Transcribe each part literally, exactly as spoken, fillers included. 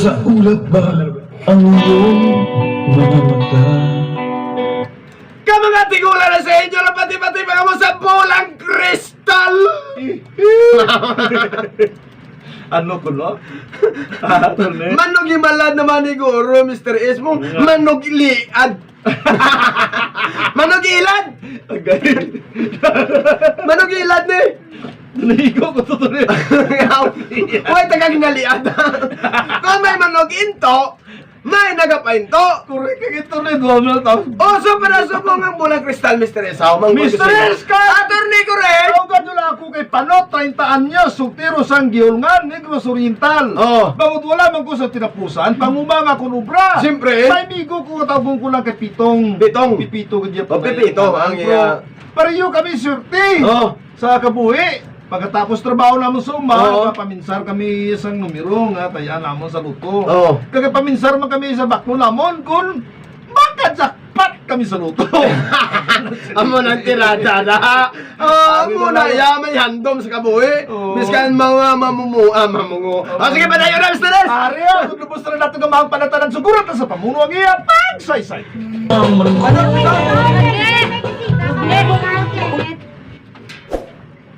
Sa ulap ba ang iyong mga mata? Ka mga tigulang na sa inyo, pati-pati mga mo sa bolang kristal! Ano ko, no? Attorney? Manog himalad naman ni Guro, Mister S mo. Nga. Manog liad. Manog ilad! Agay. Manog ilad ni. Naligo ko sa tuloy. Uy, tagang naliad. Kung may manog into, may nagapainto. Correct, kag ito rin, Donald, ah. Oh, so para sa mga bulang kristal, Mister Esaw, Mang Mister Marcos. Escal! Attorney, correct! Tawag ka doon ako kay Panot, treinta anyos, soltero sang Giholngan, Negros Oriental. Oh. Bangod wala man ko sa tinapusan, panguma nga akon obra. Siyempre. May amigo ko, tawgon ko lang kay Pitong. Pitong. Pipito, gid Oh, ang Pipito, pangalan ang ko. Iya. Pareho kami, swerte. Oh. Sa kabuhi, pagkatapos trabaho namon sa uma, Oo. Paminsar kami sang numero nga tayaan namon sa loto. Oo. Kag paminsar man kami sa baklo namon kun maka-jackpot kami sa loto. Amo nang tirada na. Ah, Sabi amo mo na, na. Ya, may handom sa kabuhi. Oo. Biskan mga mamumu-, ah, mamungo. Oo. Ah, sige, padayon na, Mister S. Ari, ah, kung lubos na nato nga mahang panatanan, suguran ta sa pamuno ang iya pagsaysay.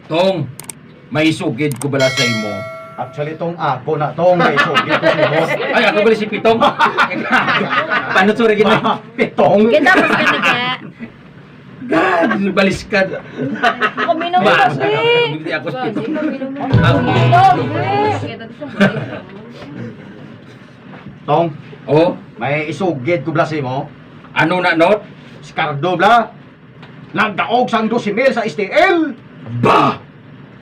Tong, may isugid ko bala sa imo. Actually, Tong, ako na, Tong, may isugid ko sa imo. Ay, ako bala si Pitong. Paano, sorry, gina? Pitong? Kita, mas kami ka. God, baliskad. Ako minum Ba, kasi. Hindi ako si Pitong. Ako. Tong, Oh? May isugid ko bala sa imo. Ano na, Not? Si Cardo, bala. Nagdaog sang dose mil sa S T L. Ba?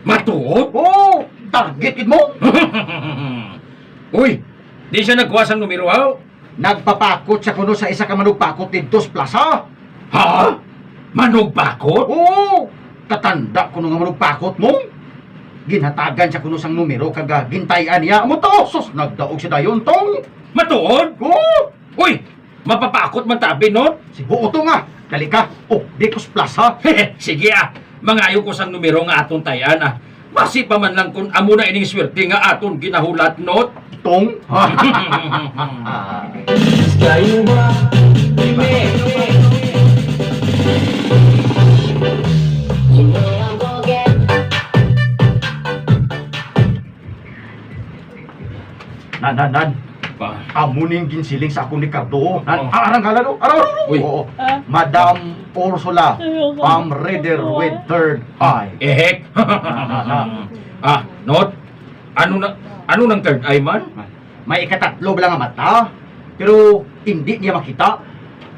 Matuod? Oo, target gid mo. Uy, di siya nagkuha sang numero, haw? Nagpapakot siya kuno sa isa ka manugpakot didto sa plaza. Ha? Manugpakot? Oo, katanda kuno nga manugpakot mo. Ginhatagan siya kuno sang numero kag, ah, gintay-an niya. Amo to, sus, nagdaog siya dayon, Tong. Matuod? Oo. Uy, mapapakot man tabi, no? Si Buoto nga. Dali ka. Oh, di ko sa plaza. Sige, ah. Mangayo ko sang numero nga aton tay-an, ah. Basi pa man lang kun amo na ining swerte nga aton ginahulat, not? Tong? Kayo ba? Nan, nan, nan. Pa. Amo ning ginsiling sa akon ni Cardo. Nan, Oh. ah, arang hala, no? Arang, arang, arang. Uy. Oo. Ah. Madam Ursula, Ay, ako. Palm Reader with third eye. Ehek. Ah, ah, ah. Ah, not? Ano na, ano nang third eye man? May ikatatlo bala nga mata, pero hindi niya makita.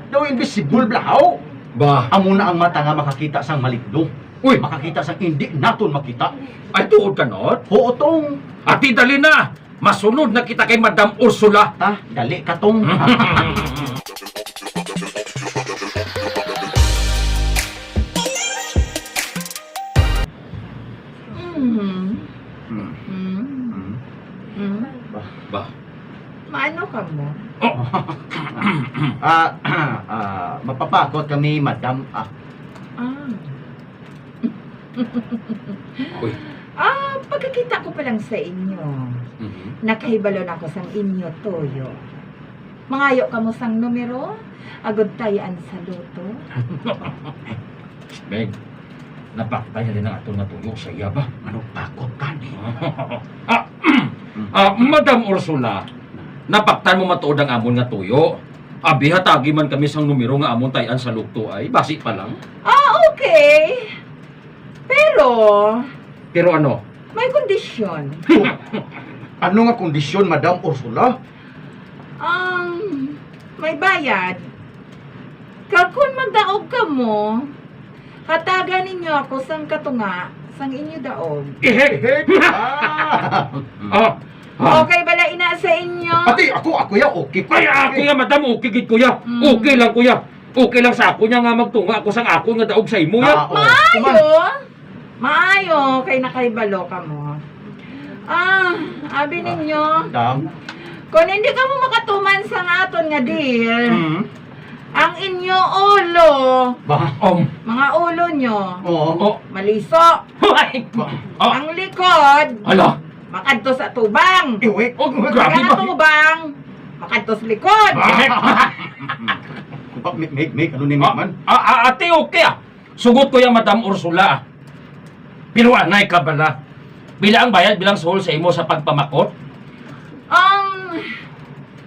Daw invisible bala, haw. Ba? Amo na ang mata nga makakita sang maligno. Uy! Makakita sang hindi naton makita. Ay, tuod ka, Not? Oo, Tong. Ati, dali na! Masunod na kita kay Madam Ursula. Ta, dali ka, Tong. Mm. Mm. Mm. Mm. Ba? Ba? Maano ka mo? Oh. Ah, ah, mapapakot kami, madam. Ah. Ah. Uy. Ah, pagkakita ko pa lang sa inyo, Mhm. nakahibalo na ako sang inyo tuyo. Mangayo kamo sang numero, agod tay-an sa loto. Beng, napaktan niya din ang aton nga tuyo sa iya ba? Ano pakot ka ni? Ah, ah, Madam Ursula, napaktan mo matuod ang amon nga tuyo. Abi, hatagi man kami sang numero nga amon tay-an sa loto ay, basi pa lang. Ah, okay. Pero Pero ano? May kondisyon. Ano nga kondisyon, Madam Ursula? Ang may bayad. Kag kun magdaog kamo, hatagan ninyo ako sang katunga sang inyo daog. Ihek! Ihek! Ah! Ah! Ah! Okay bala ina sa inyo? Pati ako, ako ya, okay ko. Ay, ako ya, madam, okay gid ko ya. Mm. Okay lang ko ya. Okay lang sa ako niya nga magtunga ako sang akon nga daog sa imo ya. Ah, oh. Maayo. Maayo, kay nakahibalo kamo. Ah, abi ninyo. Dam. Kung hindi kamo makatuman sang aton nga deal, Mm. ang inyo ulo, Ba? Um. mga ulo nyo, Oo. Oh. maliso. Ay! Ba? Oh. Ang likod, Ala! Makadto sa tubang. Iwit. Oh, grabe. Kaya ba? Tubang, makadto sa likod. Ah. Pak, Meg, Meg, Meg, ano ni Meg man? Ah, ah, ate, okay, ah. Sugot ko yan, Madam Ursula, ah. Pero anay ka bala. Pila ang bayad bilang suhol sa imo sa pagpamakot? Ang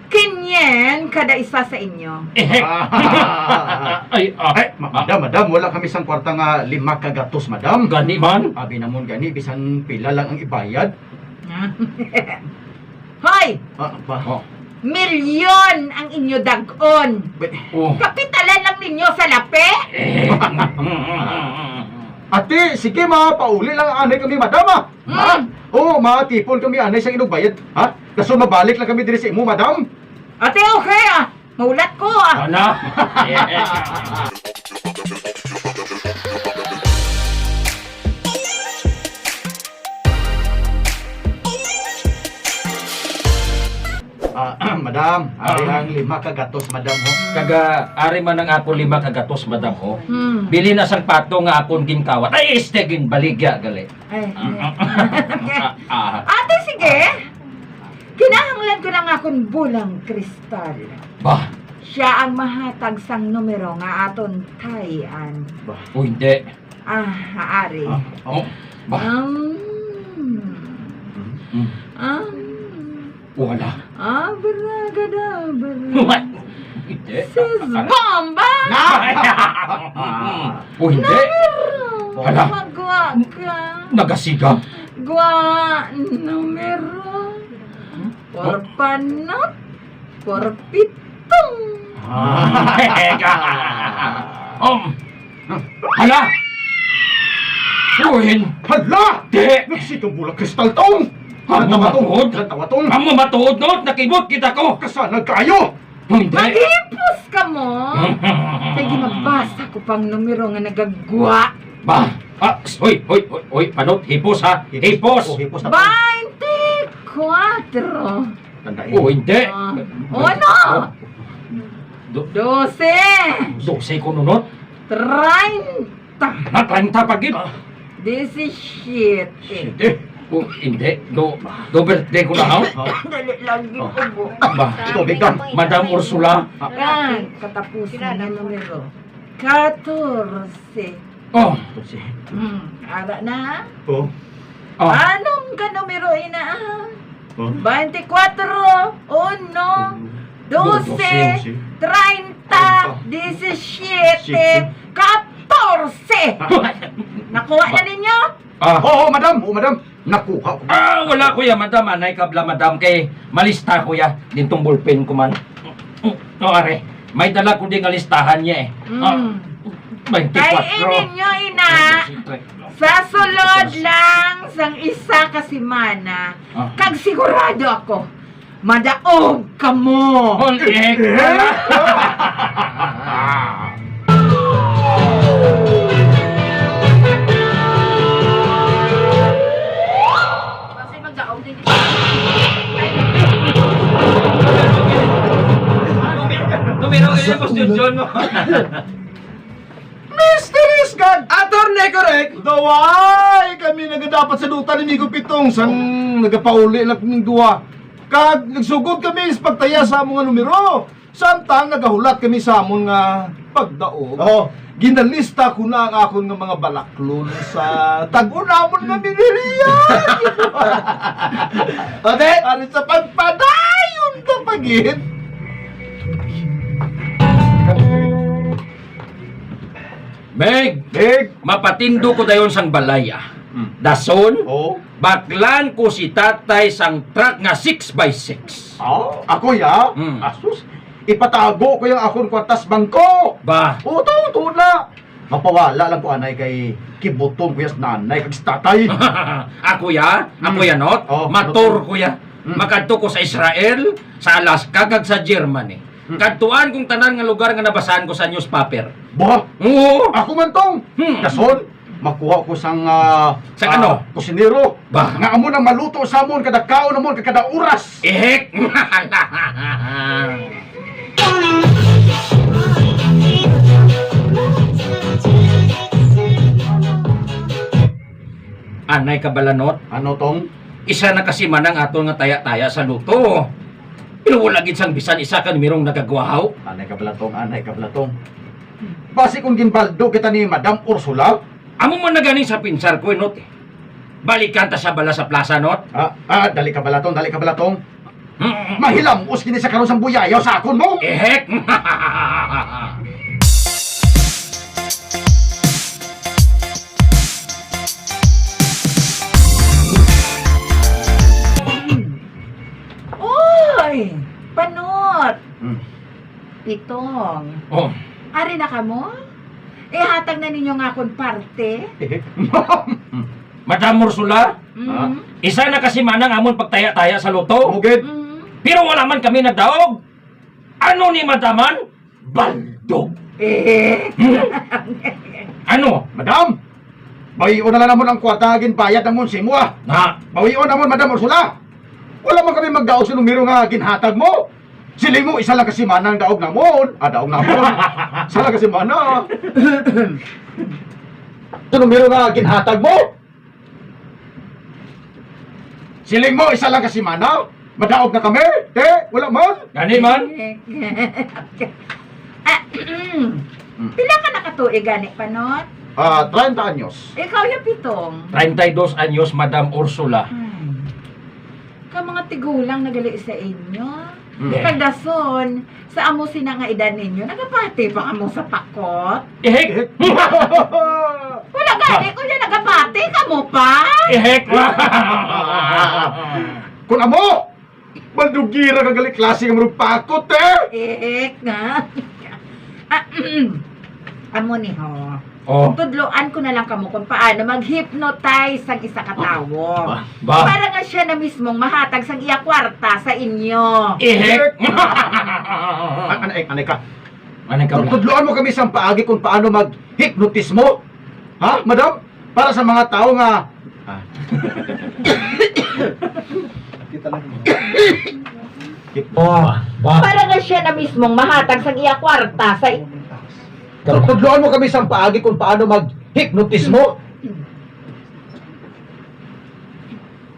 kinyen kada isa sa inyo. Eh, eh. Ah. Ay, ah. Ay, ma-, madam, madam, wala kami sang kwarta nga lima ka gatos, madam. Gani man? Abi namon gani, bisan pila lang ang ibayad. Ah. Hoy! Ah, ba? Oh. Milyon ang inyo dag-on. Be- Oh. Kapitalan lang ninyo sa lapi? Eh. Ate, sige, ma, pauli lang anay kami, madam, ah. Hmm. Ha? Oo, matipon kami anay sa inugbayad, ha? Kaso mabalik lang kami diri sa imo, madam. Ate, okay, ah. Maulat ko, ah. Ana? Ah, madam, ari Ah. ang lima ka gatos, madam, ho. Kaga, ari man ang akon lima ka gatos, madam, ho. Hmm. Bili na sang pato nga akon ginkawat. Ay, este, ginbaligya, gali. Ay, Ah, ay. Ah, ah. Ate, sige. Kinahanglan ko lang akon bulang kristal. Bah. Siya ang mahatag sang numero nga aton tayan. Bah. O, hindi. Ah, ari. Ah, oh. Oh, bah. Um, Mm. um, Wala. Abracadabra. Hindi. Sis Bomba! Na! O, hindi. Numero! Hala. Magwa ka. Nagasiga. Gwa, numero. Hmm? Por panot. Por pitong. Ah. Um. Hala! Uy, hin- Hala! Di! Nagsigang bulang kristal, Tong! Amo Natawa, Tong! matuod? Natawa, Tong! Amo matuod, no? Nakibot kita ko! Kasanag kaayo! Hindi! Maghipos ka mo! Kay ginabasa ko pang numero nga nagagwa. Ba? Ah, s-, hoy, hoy, hoy, hoy, panot, hipos, ha? Hipos. Hipos. Oh, hipos na, Tong. Bainte kuwatro. Tandaan. Oh, hindi. Ah. Oh, ano? Oh. Do- Dose. Dose ko nunot. Treinta. Na, treinta pa gid. Ah. Disisiete. Siyete. Oh, hindi. Do, do birthday ko na, ha? Oh. Dali lang, Oh. Ginoo. Ba? Ito, bigyan. Madam Ursula. Ah. Yan, katapusan niya numero. Katorse. Oh. Katorse. Hmm, ara na. Oh. Ah. Anong ka numero ina, ah? Oh. Bainte kuwatro, uno, Mm. dose, Dose, dose. Treinta, Treinta. Disisiete, Siete. Katorse. Nakuha na ninyo? Ah. Oo, madam. Oo, madam. Nakuha ko. Ah, wala, kuya, madam. Anay kabla, madam, kay malista, kuya. Dintong ballpen ko man. Oh, are. May dala ko din nga listahan niya, eh. Mm. Ah, twenty-four. Kay ini nyo, ina, sa sulod lang sang isa ka semana, Ah. kag sigurado ako, madaog kamo. Hol, eh, wala. Kasi magdaog din. Tumiro kayo, Boss Junjun mo. Mister Iskag! Attorney, correct! Daway! Kami nagadapat sa duta ni Migo Pitong sang nagapauli na ning duwa. Kag nagsugod kami sa pagtaya sa among numero. Samtang nagahulat kami sa amon nga pagdaog, Oo. ginalista ko na ang akon nga mga balaklon sa tag-o namon nga miniriya. Ate? Ari sa pagpadayon ka pa gid. Meg! Meg! Mapatindo ko dayon sang balay, ah. Hmm. Dason, Oo. baklan ko si tatay sang truck nga six by six. Ah, ako, ya? Hmm. Asus, ipatago ko yang akon kwartas bangko. Ba? Uto, uto na. Mapawala lang ko, anay, kay kibuton ko ya sa nanay kag sa tatay. Ako, ya? Ako, Hmm. ya, not? Oh, Mator ano to? ko, ya. Hmm. Makadto ko sa Israel, sa Alaska, kag sa Germany. Hmm. Kadtuan kong tanan nga lugar nga nabasahan ko sa newspaper. Ba? Oo. Ako man tong. Hmm. Dason, makuha ko sang, ah, Sang ah, ano? kusinero. Ba? Nga amo nang maluto sa amon kada kaon namon kag kada oras. Ihik! Anay ka balanot. Ano tong? Isa na ka semana ang aton nga taya-taya sa luto. Pero wala gid sang bisan isa ka numerong nagagwahaw. Anay ka, Balatong, anay ka, Balatong. Basi kung ginbaldo kita ni Madam Ursula? Amo man na gani sa pinsar ko, Not, eh. Balikan ta sa bala sa plaza, Not. Ah, ah, dali ka, Balatong, dali ka, Balatong. Mm. Mahilamos gini sa karon sang buyayaw sa akon mo. Ehek! Oy! Panot! Hmm. Pitong. Oh. Ari na kamo? Ihatag na ninyo nga akon parte. Madam Ursula, Mm. isa na ka semana ang amon pagtaya-taya sa luto. Mugid. Mm. Pero wala man kami nagdaog. Ano ni madaman? Baldog. Eh. Hmm? Ano? Madam, bawion na lang namon ang kwarta nga ginbayad namon sa imo, ah. Na? Bawion namon, Madam Ursula. Wala man kami magdaog sa numero nga ginhatag mo. Siling mo, isa lang ka semana ang daog namon. Ah, daog namon. Isa lang ka semana. Sa numero nga ginhatag mo. Siling mo, isa lang ka semana? Madaog na kami? Te, wala man? Gani man? Ah, pila ka nakatuig gani, Panot? Ah, treinta anyos. Ikaw, ya Pitong? Treinta y dos anyos, Madam Ursula. Ay. Ka mga tigulang nagali sa inyo. Hmm. Kag dason, sa amo sina nga edad ninyo, nagapati pa kamo sa pakot? Ihik! Wala gani ko niya nagapati, kamo pa? Ihik! Kun amo, baldugira ka gali klase nga murag pakot, eh! Ihik nga. Ah, amo ni ho. Oh. Tudloan ko na lang kamo kung paano mag-hypnotize ang isa ka tawo. Ba? Ba? Para nga siya na mismong mahatag sang iya kwarta sa inyo. Ihik! An-, anay, anay ka. Anay ka, Bla. Tudloan mo kami sang paagi kung paano mag-hypnotismo? Ha, madam? Para sa mga tao nga, ah. Kita lang mo. Oh, ba? Para nga siya na mismong mahatag sang iya kwarta sa i- Tudloan mo kami sang paagi kung paano mag-hypnotismo.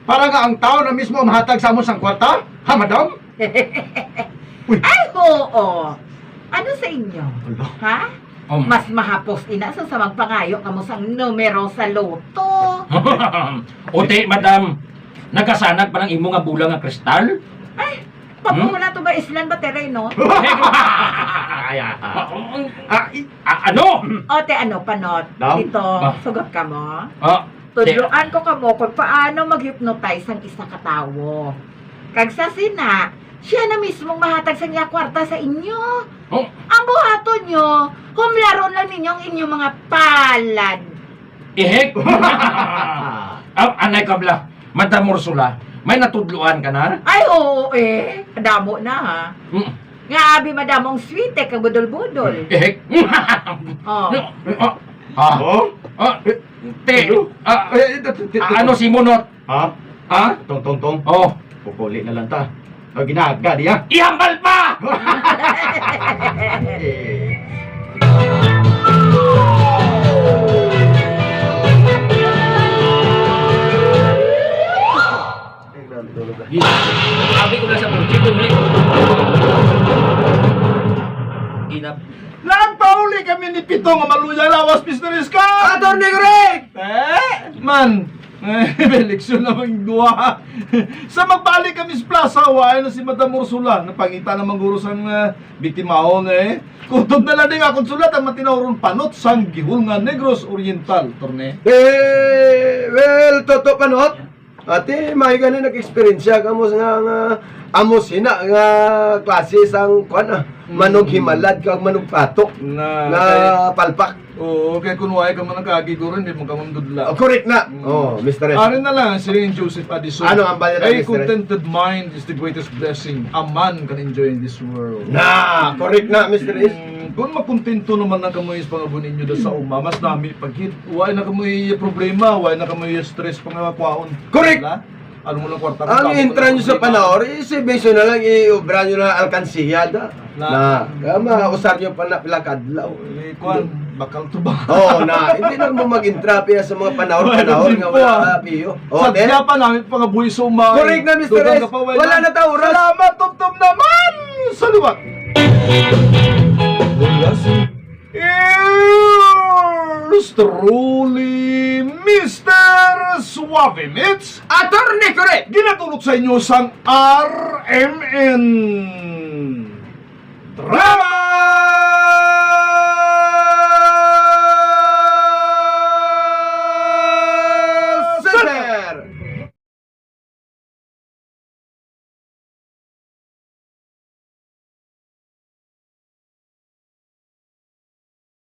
Para nga ang tao na mismo ang mahatag sa amon sang kwarta, ha, madam? Uy. Ay, oo. Ano sa inyo? Ala. Ha? Um. Mas mahapos ina sa, sa magpangayo kamo sang numero sa loto. Uti, madam, nagasanag pa ng imo nga bola nga kristal? Ay, Hmm? Pabuho na to ba, Islan ba, tereno? Ay, ah. Ah, i- Ah, ano? O, te, ano, Panot? Dam? Ito, Ah. Sugot ka mo? Ah, te- Tudloan ko kamo kung paano mag-hypnotize ang isa ka tawo. Kag sa sina, siya na mismong mahatag sa iya kwarta sa inyo. Oh. Ang buhaton nyo, humlaron lang ninyo ang inyong mga palad. Ihik? Ah, anay ka, Bla. Madam Ursula, may natudloan ka na? Ay, oo, eh. Damo na, ha? Mm. Nga abi madamo ang sweet, eh, kag budol-budol. Ihik. Oh. Ah. Ah. Oh? Ah, te, Ano? Ah, eh, ito, ito, ito. Ah, ano si Munot? Ha? Ha? Tong, tong, tong. Oh. Pupuli na lang ta. O, ginaga diya. Ihambal pa! Abi ko na sa Portugal, eh. Inap. Nagpauli kami ni Pito nga maluya lawas, Mister Iska! Attorney Greg! Eh, man, eh, eleksyon na mang duha. Sa magbalik kami sa plaza, waay na si Madam Ursula. Napangita na mangguro sang, ah, biktimahon, eh. Kutob na lang din akong sulat ang matinawron panot sang gihul nga Negros Oriental, Torne. Eh, well, Toto Panot, ati, may gani nag-eksperyensya ka mo sa nga, nga amo sina nga klase sang, kuwan, ah, Mm. manughimalad kag manugpato Na, nga kay palpak. Oo, kay kun waay ka man nagkagiguro, hindi mo ka mandudla. Oh, correct na. Mm. Oh, Mister S. Ari na lang, si Joseph Addison. Ano ang bayad, A Mister S? Contented mind is the greatest blessing a man can enjoy in this world. Na, correct na, Mister S. Mm, kung makontento naman na kamo sa pangabot ninyo da sa uma, mas nami pagid. Wala na kamo iya problema, wala na kamo iya stress pangakwaon. Correct. Wala? Ano mo lang kwarta mo, Ang tawag mo intra lang nyo sa problema. Panahon, i-save nyo na lang, i-obra nyo na alkansiya, da. Na. Na, kaya mausar nyo pa na pila kadlaw. Eh, kwan. Bakal to ba? Oo na, hindi na mo mag-intrape sa mga panahon-panahon nga wala ka piyo. Oh, Sa then? Japan, namin pangabuhi sa umay. Correct na, Mister Dugang S. ka pa, wala. Wala na ta oras. Salamat, tubtob naman! Sa liwat! Wala si yours truly, Mister Suave Mits. Attorney Correct! Ginatulot sa inyo sang R M N.